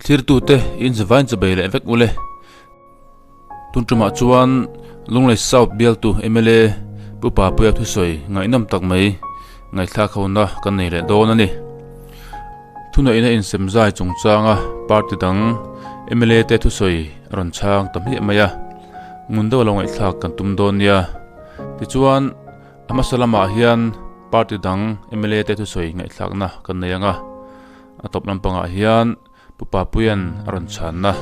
Thirtute in zavain chabei leh vek ule. Tun tumah chuan Lunglei South bialtu mla Pu Papuia thusawi ngaihnawm tak mai ngaihthlak hona kan nei leh dawn a ni. Thuneihna insemzai chungchanga party dang mla te thusawi a rawn chhang ta hmiah mai a, ngun deuh lo ngaihthlak kan tum dawn nia. Tichuan a hmasa lamah hian party dang mla te thusawi ngaihthlakna kan nei ang a, a tawp lampangah hian Pu Papuia'n a rawn chhanna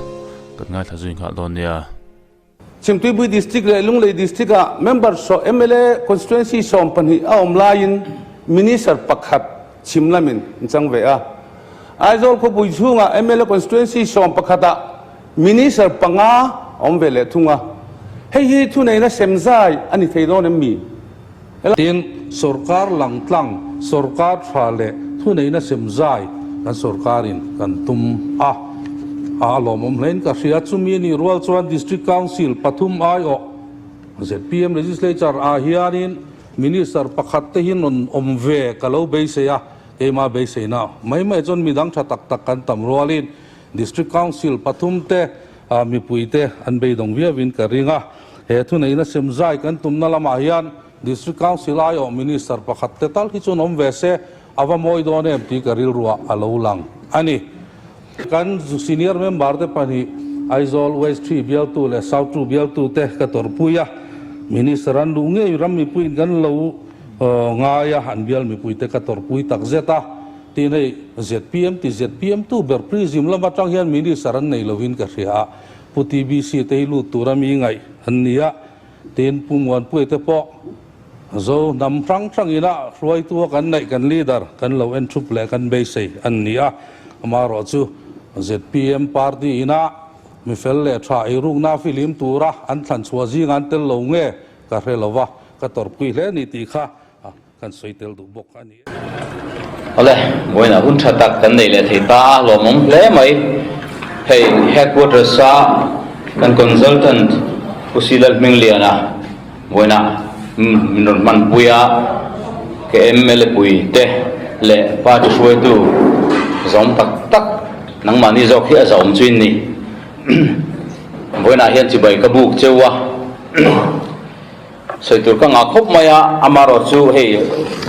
kan ngaithla zui nghal dawn nia. Chhimtuipui District leh Lunglei District-ah member saw mla constituency 12 a awm laiin Minister pakhat chhim lamin an chang ve a. Aizawl khawpui chhungah mla constituency 11 ah Minister panga a awm ve leh thung a. Hei hi thuneihna semzai a ni thei dawn em mi? Tin, sorkar langtlang, sorkar tha leh thuneihna semzai kan sorkarin kan tum a, a lawmawm hlein ka hria. Chumi nih rual chuan District Council pathum aiawh zpm Legislature ah hianin Minister pakhat te hi rawn awm ve ka lo beisei a, keimah beiseina mai mai chuan midang tha tak tak kan tam rualin District Council pathum te mipui te an beidawng viauin ka ring a. He thuneihna semzai kan tumna lamah hian District Council aiawh Minister pakhat te tal hi chuan awm ve se, a va mawi dawn em tih ka rilruah a lo lang a ni. Kan senior member te pahnih Aizawl West 3 bialtu leh South 2 bialtu te ka tawrhpui a, Minister an luh ngei ram mipuiin kan lo ngai a, an bial mipuite ka tawrhpui takzet a. Tin hei zpm ti zpm tu ber Prism lam atang hian Minister an nei lovin ka hria a, Pu TBC te hi lut tura mi ngaih an ni a, tin Pu Muanpuia te pawh Zo hnam hrang hrang ina hruaitu a kan neih kan leader kan lo en thup leh kan beisei an ni a, amaherawhchu zpm party ina mi fel leh tha eirukna filim tura an thlan chhuah zingah an tel lo nge ka hre lo va, ka tawrhpui hle a ni tih kha Kan sawi tel duh bawk a ni. Awle, vawiinah hun tha tak kan nei leh thei ta a, lawmawm hle mai. Hei headquarters a kan consultant Pu Silal Hmingliana vawiinah min rawn hmanpui a, ka mla pui te leh party hruaitu zawm tak tak nangmahni zawk hi a zahawm chu in ni. Vawiinah hian chibai ka buk cheu a. Sawi tur ka ngah khawp mai a, amaherawh chu hei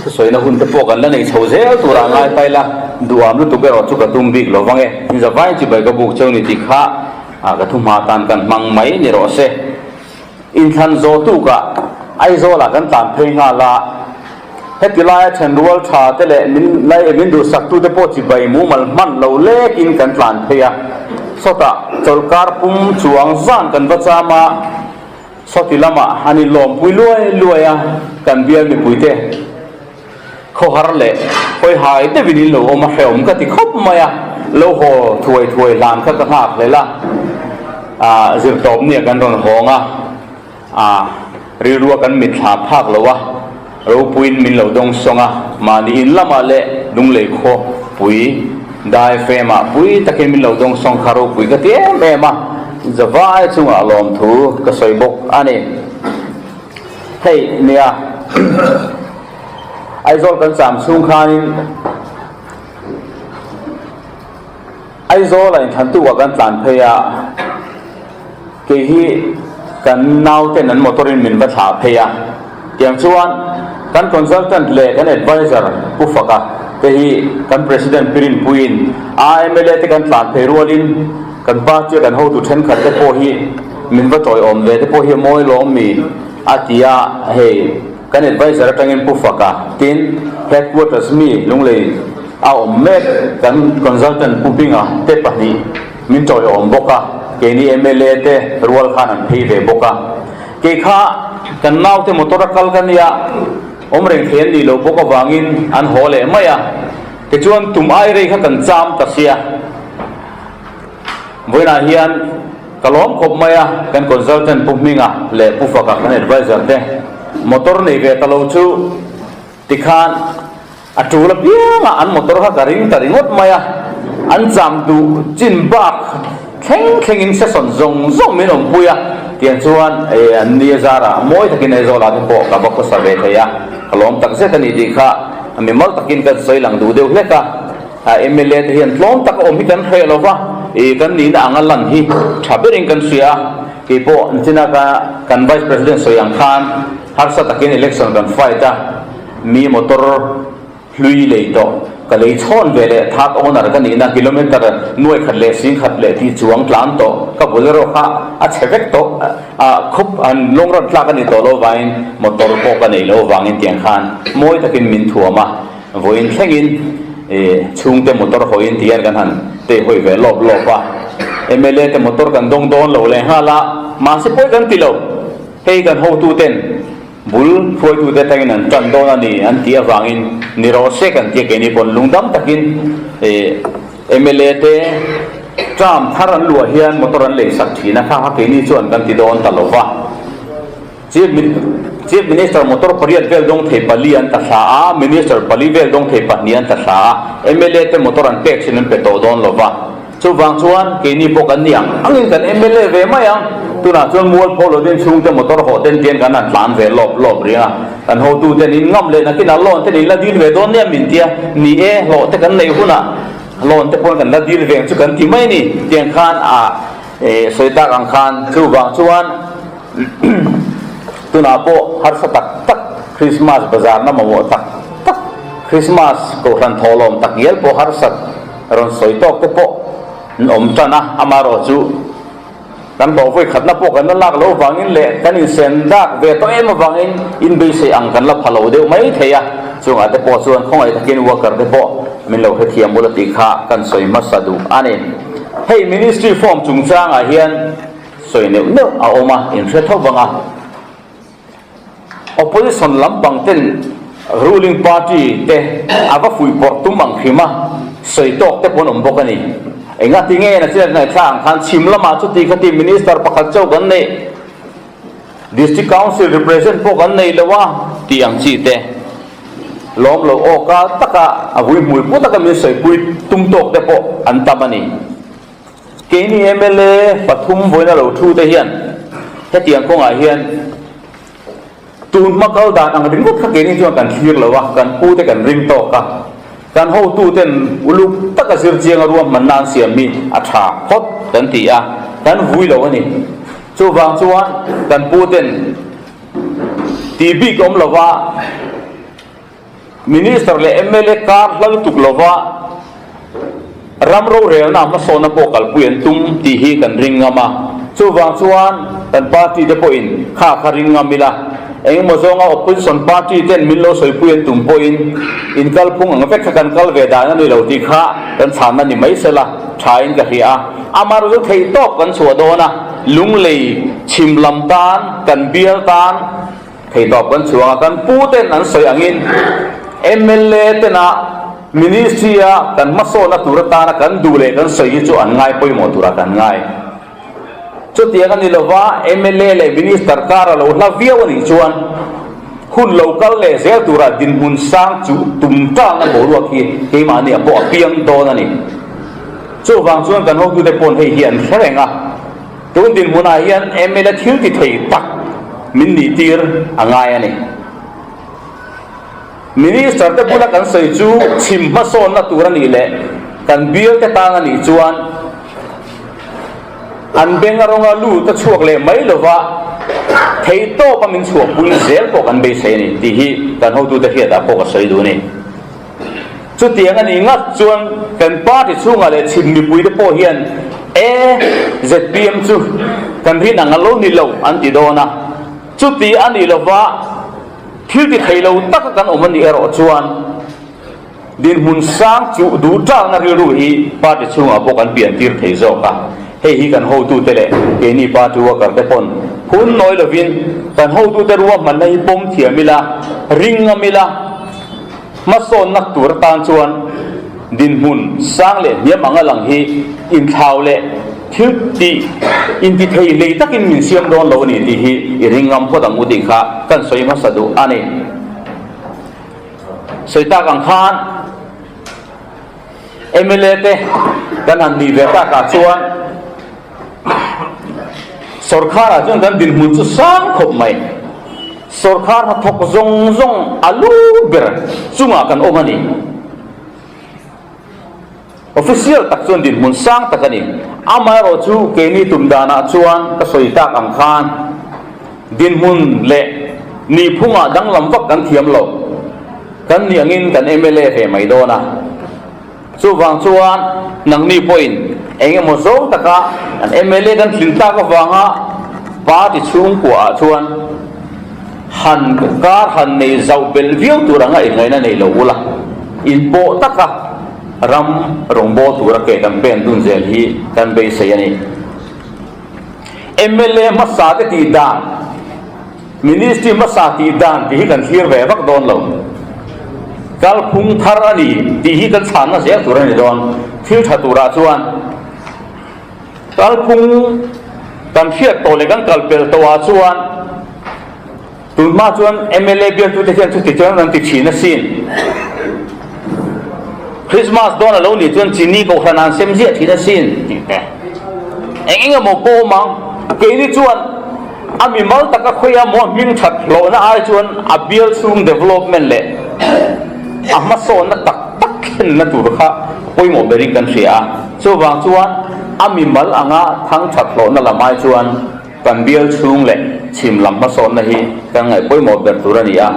thusawina hun te pawh kan la nei chho zel turah ngai ta ila, duham lutuk erawh chu ka tum bik lo vang e. In zavai chibai ka buk cheu ni tih kha ka thu hma tan kan hmang mai ni rawh se. Inthlan zawh tukah Aizawlah kan tlan phei nghal a, heti laia thenrual tha te leh min lai min duhsaktu te pawh chibai mumal hman lo lekin kan tlan phei a, sawtah chawlhkar pum chuang zan kan va cham a, Sawti lamah an inlawmpui luai luai a, kan bial mipuite khawhar leh hawihai deuhin in lo awm a hrehawm ka ti khawp mai a, lo haw thuai thuai hlan kha ka nghak hlel a, ah zirtawp nia kan rawn hawng a, ah rilrua kan mitthla phak lo a, ropuiin min lo dawng sawng a, mahni in lamah leh lunglei khawpui dai frame ah pui takin min lo dawng sawng kha ropui ka ti em em a, zavai chungah lawmthu ka sawi bawk a ni. Hei nia Aizawl kan cham chhung khanin Aizawl a inthlan tukah kan tlan phei a, kei hi kan nauten an motor in min va thlah phei a, tiang chuan kan consultant leh kan adviser Pu Faka te hi kan President Pi Rinpuiin a mla te kan tlan phei rualin kan party a kan hotu thenkhat te pawh hi min va tawiawm ve te pawh hi a mawi lawm mi a ti a, hei kan adviser atangin Pu Faka tin headquarters mi Lunglei A awm mek, kan consultant Pu Pinga te pahnih min tawiawm bawk a, keini mla te rual khan an phei ve bawk a. Kei kha kan naute motor a kal ka nia, awm reng thei an nih loh bawk avangin an haw leh mai a. Tichuan tum ai rei kha kan cham ta sia. Vawiinah hian ka lawm khawp mai a, kan consultant Pu Hminga leh Pu Faka kan adviser te motor nei ve ta lo chu tikhan, A tul apiangah an motor kha ka ring ta ringawt mai a, an cham duh chin bak thleng thlengin session zawng zawng min awmpui a, tiang chuan e an ni a zarah mawi takin Aizawlah te pawh ka va khawsa ve thei a, ka lawm tak zet a ni tih kha mimal takin kan sawi lang duh deuh hlek a, mla te hian tlawm taka awm hi kan hreh lo va. I kan nihna anga lan hi tha berin kan hria a, kei pawh nichina ka kan Vice President sawi ang khan harsa takin election kan fight a, mi motor hlui lei tawh ka lei chhawn ve leh third owner ka nihna kilometer nuai khat leh sing khat leh tih chuang tlan tawh ka bolero kha a chhe vek tawh a khup an long run tlak a ni tawh lo vangin motor pawh ka neih loh vangin tiang khan mawi takin min thuam a. Vawiin thlengin chhungte motor hawiin ti hian kan han tei hawi ve lawp lawp a, mla te motor kan dawng dawn lo leh nghal a, mahse pawi kan ti lo, hei kan hotuten bul hruaitute atangin an tan dawn a ni an tih avangin ni rawh se kan tia keini pawn lungdam takin mla te term thar an luah hian motor an leisak thin a, kha kha keini chuan kan ti dawn ta lo va. Chief Minister motor pariat vel dawng thei pali an ta thla a, Minister pali vel dawng thei pahnih an ta thla a, mla te motor an pek chin an pe tawh dawn lo va. Chuvang chuan keini pawh kan ni ang angin kan mla ve mai ang. Tunah chuan mualpho lovin chhungte motor hawh ten tian kan han tlan ve lawp lawp ring a, kan hotu ten in ngam leh nakinah loan ten in la dil ve dawn nia min tia, ni e, hlawh te kan neih hunah loan te pawn kan la dil ve ang chu kan ti mai a ni. Tiang khan a sawi tak ang khan chuvang chuan. Tunah pawh harsa tak tak Krismas bazarna mamawh tak tak, Krismas kohhran thawhlawm tak ngial pawh harsat rawn sawi tawk te pawh an awm tan a, amaherawh chu kan hlawh vawi khatna pawh kan la lak loh vangin leh kan insen dak ve tawh em avangin inbeisei ang kan la pha lo deuh mai thei a, chungah te pawh chuan khawngaih takin worker te pawh min lo hrethiam ula tih kha kan sawi hmasa duh a ni. Hei Ministry form chungchangah hian. Sawi neuh neuh a awm a, inhre tho vang a. Opposition lampang ten ruling party te a va fuihpawrh tum ang hrim a, sawi tawk te pawh an awm bawk a ni. Engati nge na chiat ngaihthla ang khan chhim lamah chuti khati minister pakhat chauh kan neih, district council represent pawh kan nei lo a tih ang chi te lawm lo awka taka a vuihmui pu taka min sawipui tum tawk te pawh an tam a ni. Keini mla pathum vawiina lo thu te hian hetiang kawngah hian tun hma kal dan ang ringawt kha keini chuan kan thlir lo a, kan pu te kan ring tawk a, kan hotu ten uluk taka zirchianga ruahmanna an siam hi a tha phawt kan ti a, kan vui lo a ni. Chuvang chuan kan pu ten tih bik awm lova, Minister leh mla kar hla lutuk lova ram rorelna hmasawnna pawh kalpui an tum tih hi kan ring ngam a. Chuvang chuan kan party te pawhin kha kha ring ngam ila, engemaw zawnga opposition party ten min lo sawipui an tum pawhin in kalphung ang vek kha kan kal ve dan a ni lo tih kha kan chhanna ni mai sela thain ka hria a. Amaherawhchu chu theihtawp kan chhuah dawn a, lunglei chhim lam tan, kan bial tan, Theihtawp kan chhuang a, kan pu ten an sawi angin mla tena ministry a kan hmasawnna tur atana kan duh leh kan sawi hi chu an ngai pawimawh turah kan ngai. Chutiang a ni lova mla leh minister kar a lo hla viau a nih chuan hun lo kal leh zel turah dinhmun sang chu tum talna boruak hi keimahni ah pawh a piang dawn a ni. Chuvang chuan kan hotute pawn hei hi an hre reng a. Tun dinhmunah hian mla thil ti thei tak min nih tir a ngai a ni. Minister te bula kan sawi chu chhim hmasawnna tur a nih leh kan bial te tan a nih chuan an beng a rawnga lut a chhuak leh mai lova theihtawpa min chhuahpui zel pawh kan beisei a ni tih hi kan hotute hriatah pawh ka sawi duh a ni. Chutiang a nih ngat chuan kan party chhungah leh chhim mipuite pawh hian e zpm chu kan rin ang a lo ni lo an ti dawn a. Chuti a nih lova thil ti thei lo taka kan awm a nih erawh chuan dinhmun sang chuh duh ṭakna rilru hi party chhungah pawh kan pian tir thei zawk a. Hei hi kan hotute leh keini party worker te pawn hun nawi lovin kan hotute ruahmanna hi pawm thiam ila, ring ngam ila, Hmasawnna tur atan chuan dinhmun sang leh hniam anga lang hi inthlau leh thil tih intithei hlei takin min siam dawn lo a ni tih hi i ring ngam phawt ang u tih kha kan sawi hmasa duh a ni. Sawi tak ang khan mla te kan han nih ve takah chuan Sawrkharah chuan kan dinhmun chu sang khawp mai. Sawrkhar hnathawk zawng zawng a lu ber chungah kan awm a ni. Official tak chuan dinhmun sang tak a ni. Amaherawh chu keini tum danah chuan ka sawi tak ang khan dinhmun leh nihphungah danglam vak kan thiam lo. Kan nih angin kan mla ve mai dawn a. Chuvang chuan nangni pawhin eng emaw zawng taka kan mla kan tlin tlak avanga party chhungkuaah chuan han kar han nei zauh belh viau tur anga inngaihna nei lo ula, inpawh taka ram rawngbâwl tura ke kan pen dun zel hi kan beisei a ni. Mla hmasa te tih dan, Ministry hmasa tih dan tih hi kan thlir ve vak dawn lo. Kalphung thar a ni tih hi kan chhanna zel tur a ni dawn. Thil tha turah chuan kalphung kan hriat tawh leh kan kal pel tawhah chuan tunhma chuan mla bialtute hian chuti chuan an ti thin asin. Christmas dawn a lo nih chuan chini kohhran an sem ziah thin asin tih te. Eng eng emaw pawh awm ang. Keini chuan a mimal taka khawia maw hming that hlawhna ai chuan a bial chhung development leh a hmasawnna tak tak thlenna tur kha pawimawh berin kan hria a. Chuvang chuan a mimal anga thang that hlawhna lam ai chuan Kan bial chhung leh chhim lam hmasawnna hi kan ngaih pawimawh ber tur a ni a.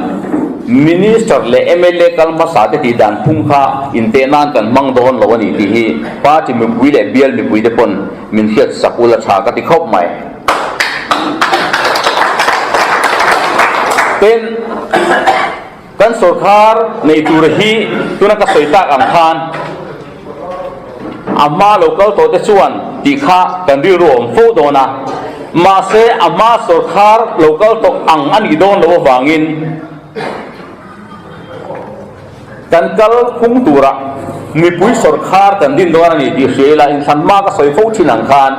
Minister leh mla kal hmasa te tih dan phung kha inteh nan kan hmang dawn lo a ni tih hi party mipui leh bial mipui te pawn min hriat sak ula tha ka ti khawp mai. Tin, kan sawrkhar nei tur hi tuna ka sawi tak ang khan, A hma lo kal tawh te chuan tih kha kan rilru a awm fo dawn a, mahse a hma sawrkhar lo kal tawh ang a nih dawn loh avangin kan kal phung turah mipui sawrkhar kan din dawn a ni tih hria ila inthlan hma ka sawi fo thin ang khan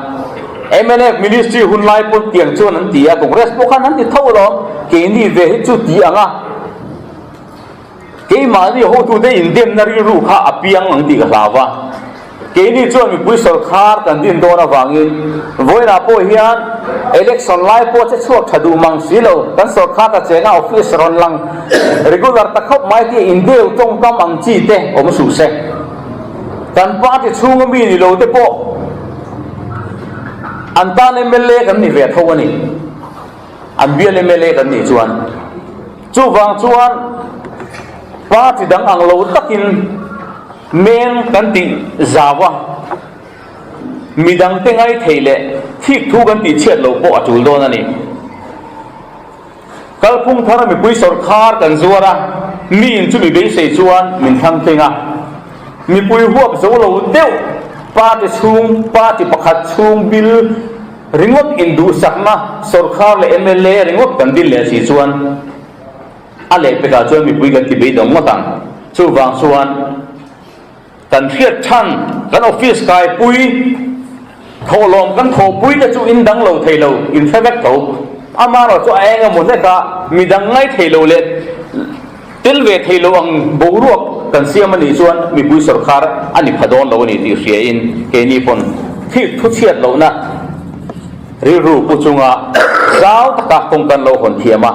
mnf ministry hun lai pawn tiang chuan an ti a, Congress pawh khan an ti tho alawm, keini ve hi chu ti ang a. Keimahni hotute indemna rilru kha a piang ang tih ka hlau a. Keini chuan mipui sawrkhar kan din dawn avangin vawiinah pawh hian election lai pawh che chhuak tha duh mang si lo, kan sawrkhar ta chenga office rawn lang regular ta khawp mai tih indeu tawngkam ang chi te awm suh se. Kan party chhunga mi ni lo te pawh an tan mla kan ni ve tho a ni. An bial mla kan nih chuan. Chuvang chuan party dang ang lo takin meng kan tih zau a, midangte ngai thei leh thik thu kan tih chhiat lo pawh a tul dawn a ni. Kalphung thara mipui sawrkhar kan zuar a, miin chumi beisei chuan min thlang tling a, mipui huap zo lo deuh party chhung party pakhat chhung bil Ringawt induhsakna sawrkhar leh mla ringawt kan din leh si chuan a lehpekah chuan mipui kan ti beidawng ngawt ang. Chuvang chuan kan hriat chhan kan office kaipui thawhlawm kan thawhpui te chu in dang lo thei lo, in hre vek tho. Amaherawh chu a eng emaw hlekah midang ngai thei lo leh tel ve thei lo ang boruak kan siam a nih chuan mipui sawrkhar a ni pha dawn lo a ni tih hriain keini pawn thik thu chhiat lohna rilru pu chunga zau taka kawng kan lo hawn thiam a,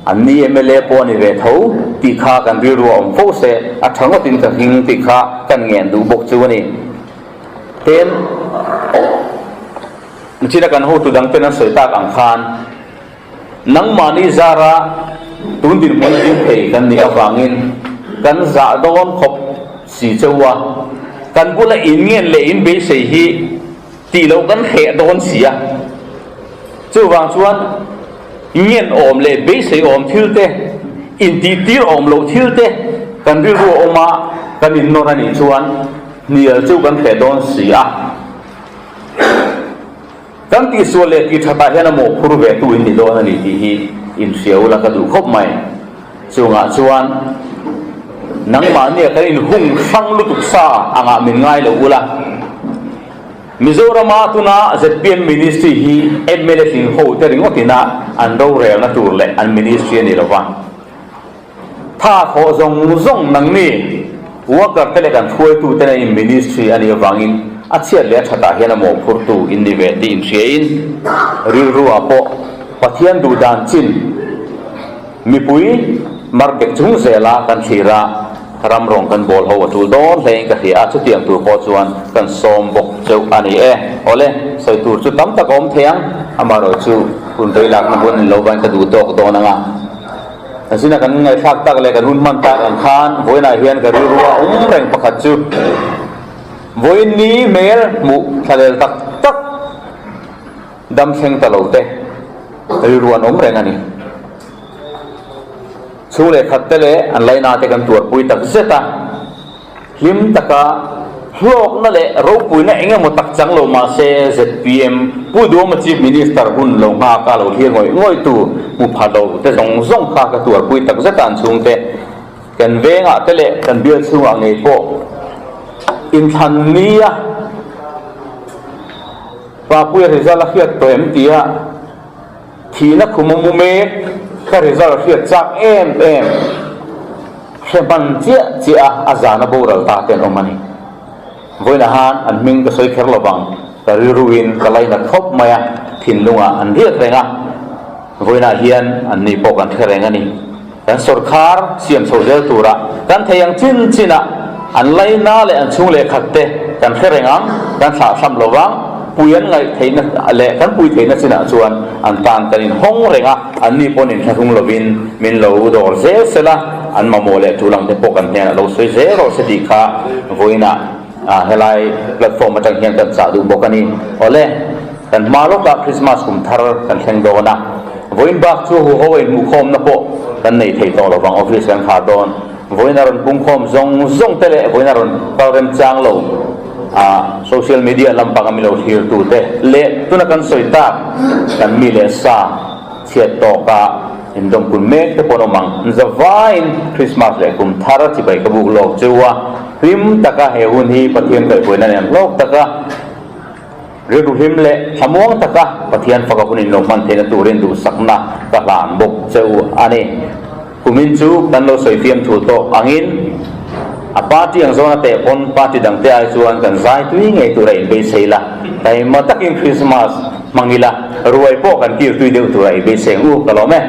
an ni mla pawh a ni ve tho tih kha kan rilru a awm fo se a tha ngawtin ka hing tih kha kan ngen duh bawk chu a ni. Tin, china kan hotu dangten an sawi tak ang khan, Nangmahni zara tun dinhmun a ding thei kan nih avangin kan zah dawn khawp si cheu a, kan bula in ngen leh in beisei hi tih loh kan hreh dawn si a. Chuvang chuan ngen awm leh beisei awm thil te, intihtir awm loh thil te kan rilru a awm a, kan innawr a nih chuan hnial chu kan hreh dawn si a. Kan tihsual leh tih thatah hian a mawhphur ve tu in ni dawn a ni tih hi inhria ula ka duh khawp mai. Chungah chuan nangmahnia kan inhung hrang lutuk sa angah min ngai lo ula. Mizorama tuna zpm ministry hi mla tling ho te ringawt ina an rorelna tur leh an ministry a ni lova. Tha thawh zawng zawng nangni worker te leh kan hruaitu te in ministry a nih avangin a chhiat leh a thatah hian a mawhphurtu in ni ve tih inhriain rilru ah pawh Pathian duh dan chin mipui mar bek chung zela kan thlir a. ram rawng kan bawl ho a tul dawn hlein ka hria a, chutiang tur pawh chuan kan sawm bawk cheuh a ni e. Awle, sawi tur chu tam tak a awm thei ang, amaherawh chu hun rei lakna hun in lo vain ka duh tawk dawn ang a. Zina kan ngaihthlak tak leh kan hun hman tak ang khan vawiinah hian ka rilru a awm reng pakhat chu vawiin ni hmel hmuh thlalel tak tak dam thleng ta lo te rilru an awm reng a ni. Chhung leh khat te leh an laina te kan tuarpui tak zet a. Hlim taka hlawkna leh ropuina eng emaw tak chang lo mah se zpm Pu Duhawma Chief Minister hun lo nghak a lo thlir ngawih ngawih tu hmu pha lo te zawng zawng kha ka tuarpui tak zet a an chhungte kan vengah te leh kan bial chhungah ngei pawh inthlan nia Papuia result a hriat tawh em tia Thihna khum a mu mek, ka result hriat chak em em, hre hman chiah chiah a a zana boral ta te an awm a ni. Vawiinah han an hming ka sawi kher lo vang, ka rilruin ka lainat khawp mai a, thinlungah an riat reng a, vawiinah hian an ni pawh kan hre reng a ni. Kan sawrkhar siam chho zel tura kan thei ang chin chinah an laina leh an chhung leh khat te kan hre reng ang, kan thlahthlam lo vang, pui an ngaih theihna leh kan pui theihna chinah chuan an tan kan inhawng reng a, anni pawn inthlahrung lovin min lo dawr zel sela, an mamawh leh tul ang te pawh kan hnenah lo sawi zel rawh se tih kha vawiinah helai platform atang hian kan chah duh bawk a ni. Awle, kan hma lawkah Krismas kum thar kan thleng dawn a, vawiin bak chu huho a inhmuhkhawmna pawh kan nei thei tawh lovang, office kan khar dawn. Vawiin a rawn pungkhawm zawng zawng te leh vawiin a rawn kal remchang lo a social media lampanga mi lo thlir tute leh tuna kan sawi tak kan mi leh sa chhiat tawka indawmkun mek te pawh an awm ang. Zavaiin Krismas leh kum thar chibai ka buk lawk cheu a, hlim taka he hun hi Pathian kaihpuina nen hlawk taka rilru hlim leh thlamuang taka Pathian faka hun inlo hman theihna turin duhsakna ka hlan bawk cheu a ni. Kumin chu kan lo sawi fiam thu tawh angin a party ang zawna teh pawn party dangte ai chuan kan zai tui ngei tura inbeisei la, taima takin Krismas hmang ila, ruai pawh kan kir tui deuh tura i beisei ang u, ka lawm e.